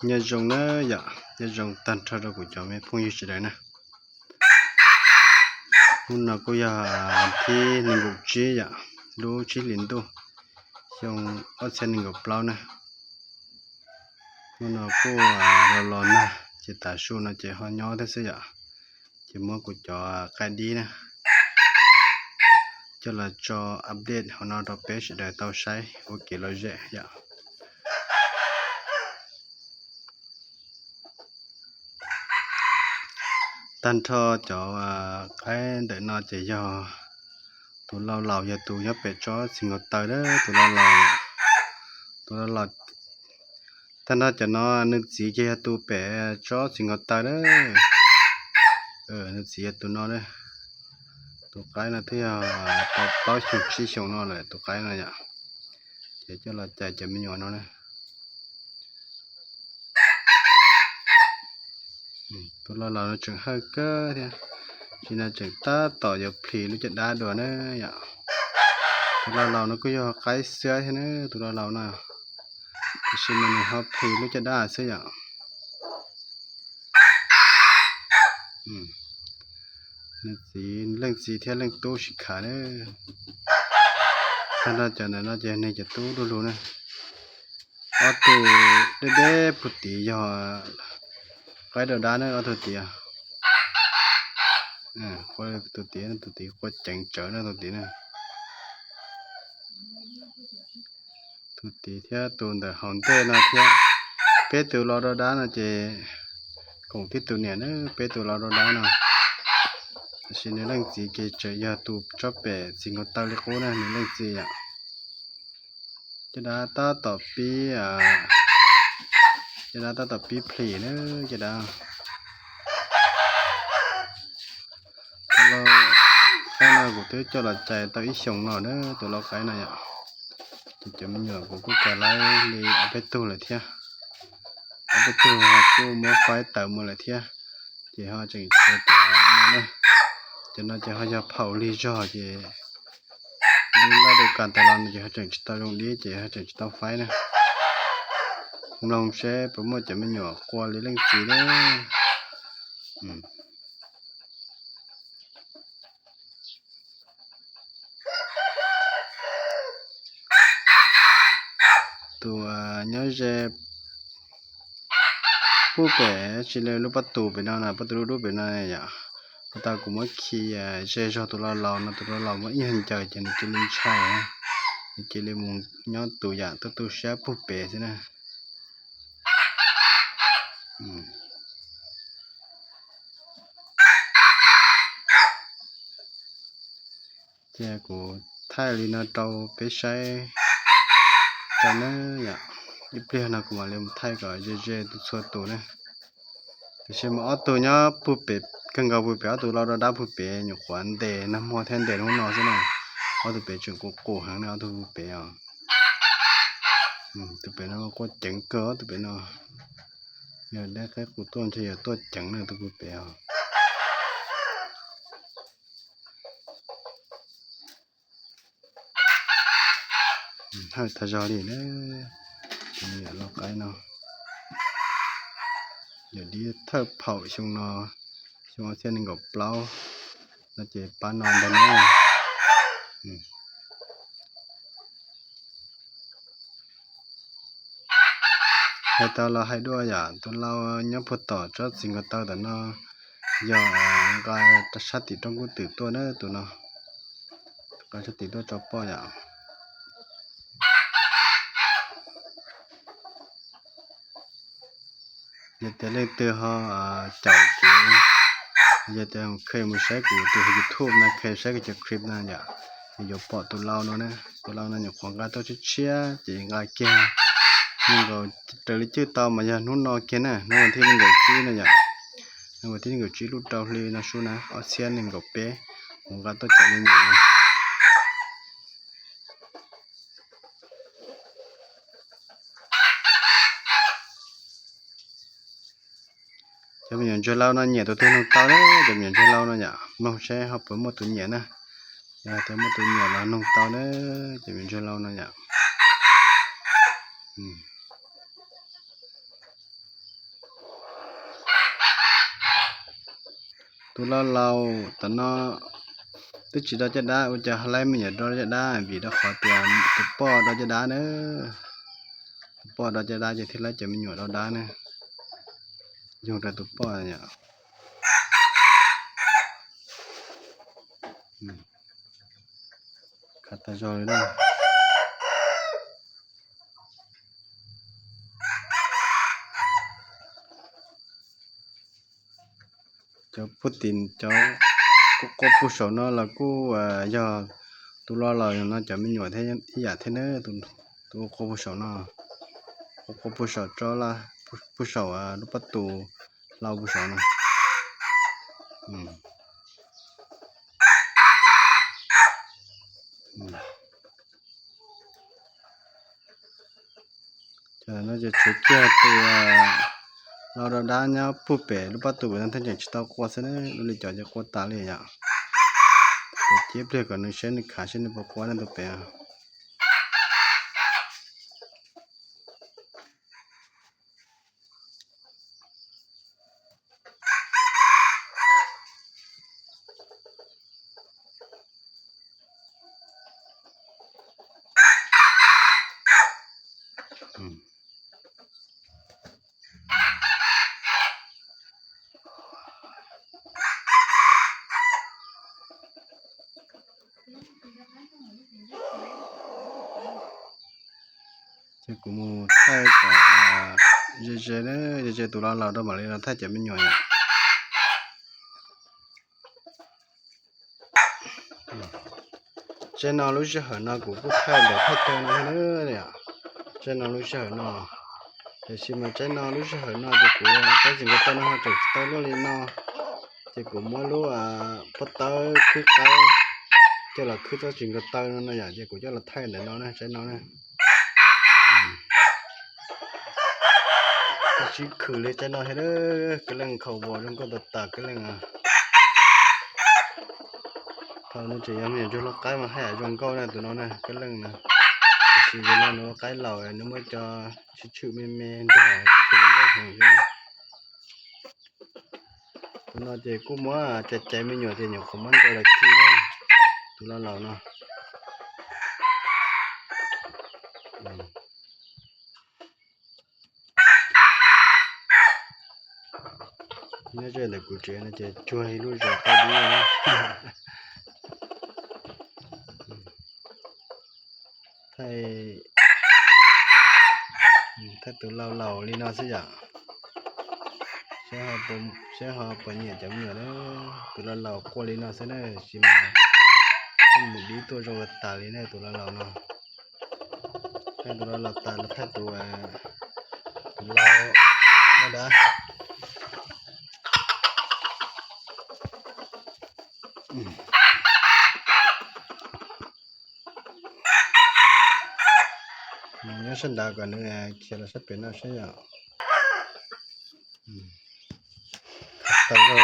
Nyob zoo na yom, nyob zoo tag nrho rau kuv cov me phooj ywg sawv daws na. Hnub no kuj yog thib nees nkaum tsib yom, lub tsib hlis ntuj, xyoo ob txhiab nees nkaum plaub na. Hnub no kuj los los nag ces tav su no ces ho nyob thiab xwb yom. Ces muab kuv cov qaib dib na coj los tso update hauv no rau peb sawv daws tau saib ua kev lom zem yom. Tag nrho cov qaib ntawm no ces yog tus lau laus, yog tus nyob pem tsob txiv nkaus taw, tus lau laus, tus lau laus. Tag nrho cov no nws txiv ces yog tus pem tsob txiv nkaus taw na. Nws txiv yog tus no na. Tus qaib no twb yog tau plaub xyoos tsib xyoos no lawm tus qaib no yom. Ces coj los cais cov me nyuam no na. Tus lau laus no tseem hawj kawg thiab, tab sis no tseem tab tom yuav plhis lub caj dab dua na yom. Tus lau laus no kuj yog qaib xiab thiab na, tus lau laus no, tab sis mas nws ho plhis lub caj dab xwb yom. Nws txiv, leej txiv thiab leej tub sib khav na. Tag nrho cov ntawm no ces nws cov tub du lug na. Ob tug deb deb puag tid yog qaib dab dab na, ob tug tid. Tus tid, tus tid qua ceev tsawv na tus tid na. Tus tid thiab tus ntawm hauv ntej no thiab. Peb tus lau dab dab no ces koom tib tus niam na, peb tus lau dab dab no. Tab sis nws leej txiv ces tseem yog tus tsob pem txiv nkaus taw li qub na, nws leej txiv yom. Caj dab tab tom pib, caj dab tab tom pib plhis na, caj dab. Tus lau qaib no kuv twb coj los cais tau ib xyoos no na, tus lau qaib no yom. Ces cov me nyuam kuv kuj cais lawv li ob peb tug lawm thiab. Ob peb tug kuj muab faib tawm mus lawm thiab. Ces ho tseem tshuav cov no na. Cov no ces ho yog phaum lig zog ces dib loj dej kas tas los no ces ho tseem tsis tau zoo dib ces ho tseem tsis tau faib na. Mloog seb puas muaj cov me nyuam qua li leej txiv na. Tus nyob ze puag pem tsis li lub pob tus pem no na, pob tus dub dub pem no yom. Puag ta kuv muab khi ze zog tus lau laus no, tus lau laus muaj ib nyuag ncaws ces nws cia li ntshai, nws cia li mus nyob tus yam tuaj tu siab puag pem xwb na. Ces kuv thaij li no rau peb saib rau na yom. Ib pliag no kuv mam li mus thaij kom ze ze txhua tus na. Tiam sis mas ob tug nyob puag pem, kawg nkaus puag pem ob tug lau dab dab puag pem nyuam qhuav ntes nag hmo thiab ntes hnub no xwb na. Ob tug pem tseem qus qus heev na, ob tug puag pem os. Tus pem no quaj ceev kawg, ob tug pem no yog dab qaib qus tuaj ntshe yog tuaj ceev na tus puag pem os. Hawj tag zog li na, tus me nyuam lau qaib no. Yog dib thawj phaum xyoo no, xyoo ob txhiab nees nkaum plaub no ces pab no ntag na. Hais tau los hais dua yom, tus lau nyob puag tom tsob txiv nkaus taw tom no yog nqa sab tim rooj kub twm tuaj na tus no. Nqa sab tim tuaj tso poj yom. Yog tias leej twg ho caum kuv, yog tias kheev mus saib kuv tus YouTube na, kheev saib kuv cov clip na yom, ces yuav pom tus lau no na. Tus lau no nyuam qhuav nqa tuaj tshiab tshiab ces nqa kiag nees nkaum, raws li cwj tau mas yog hnub no kiag na, hnub vas thib nees nkaum tsib no yom. Hnub vas thib nees nkaum tsib lub rau hli no sub na, ob txhiab nees nkaum peb, kuv nqa tuaj cov me nyuam no. Cov me nyuam ntsuag lau no nyiam tus twg noog tau na, cov me nyuam ntsuag lau no yom, mloog seb ho puas muaj tus nyiam na. Yog tias muaj tus nyiam los noog tau na, cov me nyuam ntsuag lau no yom. Tus laus laus tom no twb tsis do caj dab, ua cas ho laib me nyuam do caj dab? Vim rau qhov tias tus poj do caj dab na. Tus poj do caj dab ces thiaj laib cov me nyuam do dab na. Yoog rau tus poj yom. Khav tag zog li na. Cov puj tim cov quaj quaj puag saum no los kuj yog tus laus laus no cov me nyuam thiab ib yam thiab na. Tus quaj quaj puag saum no, quaj quaj puag saum tsob, puag saum lub pob tw hlau puag saum no. Cov no ces tshuav kiag tus laus do dab nyob puag pem lub pob tw pem no thiaj tseem tsis tau quaj xwb na, ua li cov ces quaj tas li yom. Tus ciab pliag kom nws saib nws khav saib nws puas quaj ne tus pem. Ces kuv mus thaij kom ze ze, ze ze tus laus laus rau mam li los thaij cov me nyuam yom. Tsev no lub sij hawm no kuv kuj thaij ntawm thaj chaw no thiab na. Tsev no lub sij hawm no, tiam sis mas tsev no lub sij hawm no ces kuv cov txiv nkaus taw no ho tseem tsis tau luaj li no, ces kuv muab lub pob tawb khwb qaib coj los khwb tsob txiv nkaus taw no no yom, ces kuv coj los thaij ntawm no na, tsev no na. Sib khwm li tsev no thiab, kwv leej khaus vos zoo nkauj tas tas kwv leej. Thaum nws tseem yog me nyuam ntsuag lau qaib mas haj yam zoo nkauj na tus no na, kwv leej na. Tiam sis yog no nws ua qaib laus nws muab cov tshwm tshwm me me nrog tsis zoo nkauj heev li. Tus no ces kuj muab caiv caiv me nyuam ces nyuam qhuav muab ntes los khi na, tus laus laus no. Nyob ze ntawm kuv tsev no ces cuag ib lub zos qaib dib na. Thaij, thaij tus laus laus li no xwb yom. Saib ho puas nyiam cov me nyuam na. Tus laus laus quaj li no xwb na, sis mas mus dib tuaj zoo tas li na tus laus laus no. Thaij tus laus laus tas los thaij tus, tus laus dab dab. Nws nyob sab nrad kom nws khiav los sab pem no saib yom. Tag zog,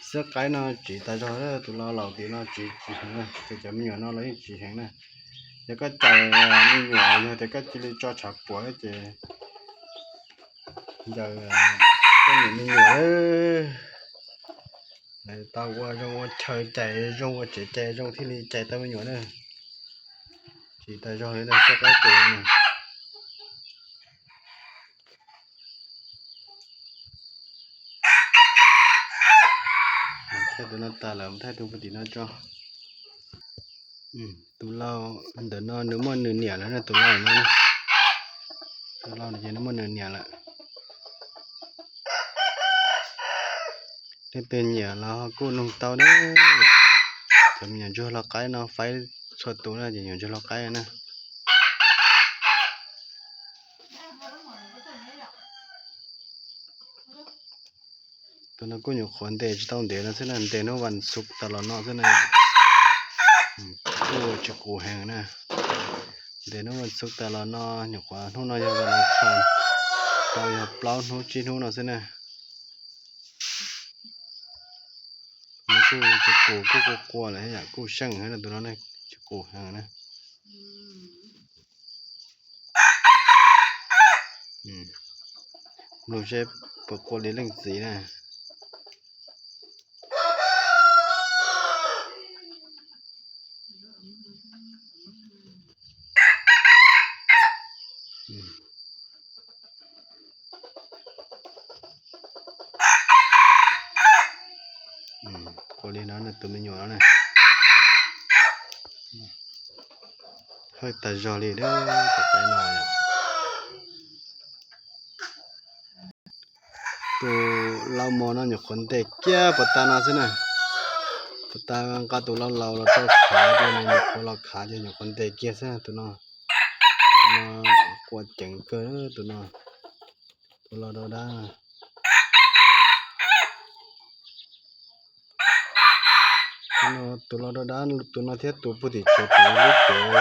xiab qaib no tsiv tag zog, tus laus laus tim no tsiv tsis heev na, ces cov me nyuam no los yeej tsiv heev na. Yog koj cais me nyuam, yog tias koj cia li tso tshav puam ces ncaws tej niam me nyuam. Tau ua zoo ua chaw cais zoo, ua tsev cais zoo thiaj li cais tau me nyuam na. Tsiv tag zog li xiab qaib tus no. Thaij tus no tas lawm, thaij tus puag tim no tso. Tus laus ntawm no nws muaj nws niam lawm na, tus laus no, tus laus no ces nws muaj nws niam lawm. Leej twg nyiam los kuj nug tau na. Cov me nyuam ntsuag lau qaib no faib txhua tus na, ces nyuam ntsuag lau qaib na. Tus no kuj nyuam qhuav ntes tsis tau ntev no xwb na, ntes hnub vas xuv tas los no xwb na. Kuj tsis qus heev na. Ntes hnub vas xuv tas los no, nyuam qhuav hnub no yog vas xas, tau yog plaub hnub tsib hnub no xwb na. Nws kuj tsis qus, kuj qua qua lawm, yam kuj seej heev na tus no, tsis qus heev na. Mloog seb puas qua li leej txiv na. Ua li no tus me nyuam no na, hawj tag zog li, tus qaib no. Tus lau mos no nyuam qhuav ntes kiag puas tas no xwb na. Puas tas nqa tus lau laus los rau khav, nyuam qhuav los khav ces nyuam qhuav ntes kiag xwb tus no. Tus no qua ceev kawg tus no. Tus lau dab dab, tus lau dab dab, tus no thiab tus puag tim tsev tim lub tsev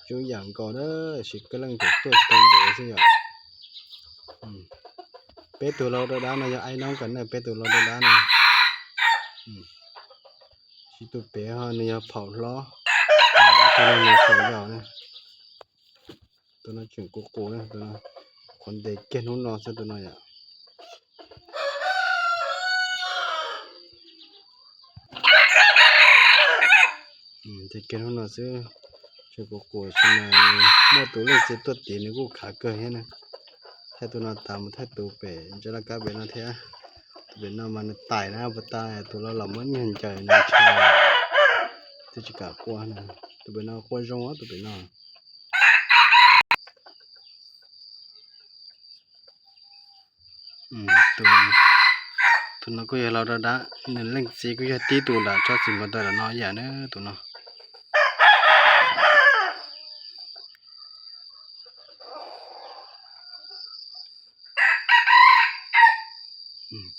zoo yam nkaus na, sis koj leej tseem tuaj tsis tau ntev xwb yom. Peb tus lau dab dab no yog aib noob kawg na, peb tus lau dab dab no. Sis tus pem ho nws yog phaum hlob, tus no nws tseem yau na. Tus no tseem qus qus na, tus no qhuav ntes kiag hnub no xwb tus no yom. Ntes kiag hnub no xwb, tseem qus qus, tsis mas muaj tus leej txiv tuaj tiv nws kuj khav kawg thiab na. Thaij tus no tas mus thaij tus pem ntsa laj kab pem no thiab. Tus pem no mas nws tais na, puas tas tus lau laus muab niag ncaws nws ntshaw, twb tsis kam qua na. Tus pem no qua zoo, tus pem no. Tus no kuj yog lau dab dab, nws leej txiv kuj yog tib tus nram tsob txiv nkaus ntawm no yam na tus no.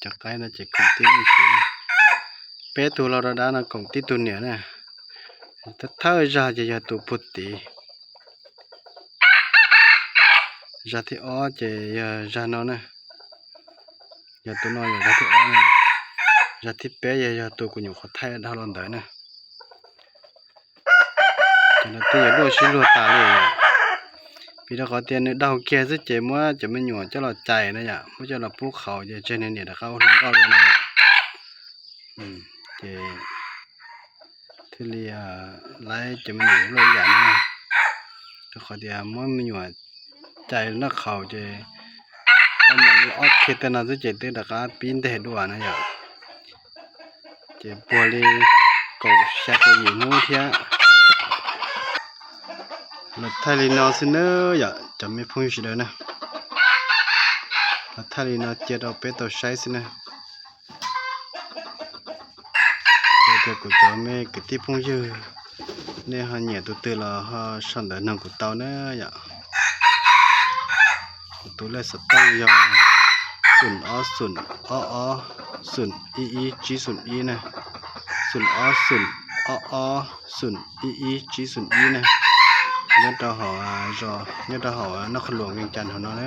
Cov qaib no ces koom tib leej txiv na. Peb tug lau dab dab no koom tib tug niam na. Thawj thawj zag ces yog tus puag tid. Zag thib ob ces yog zag no na. Yog tus no yog zag thib ob na. Zag thib peb yog, yog tus kuv nyuam qhuav thaij dhau los ntawd na. Ces no twb yuav luaj sib luag tas li. Vim rau qhov tias nws daug kiag xwb ces muab cov me nyuam coj los cais na yom, muab coj los pub qhaus ces tseg nws niam rov qab ua hluas nkauj dua na. Ces thiaj li laib cov me nyuam luaj ib yam no. Rau qhov tias muab me nyuam cais noj qhaus ces mam li ob kiag tej no xwb ces twb rov qab pib nteg dua na yom. Ces puag li kaum xya kaum yim hnub thiab. Los thaij li no xwb na yom cov me phooj ywg sawv daws na. Los thaij li no cia rau peb tau saib xwb na. Yog tias kuv cov me kwv tij phooj ywg nej ho nyiam tus twg los ho sau ntawv nug kuv tau na yom. Kuv tus lej xov tooj yog xoom ob xoom ob ob xoom ib ib tsib xoom ib na, xoom ob xoom ob ob xoom ib ib tsib xoom ib na, nyob rau hauv zos, nyob rau hauv Naj Qhua Luam, Vees Cas hauv no na.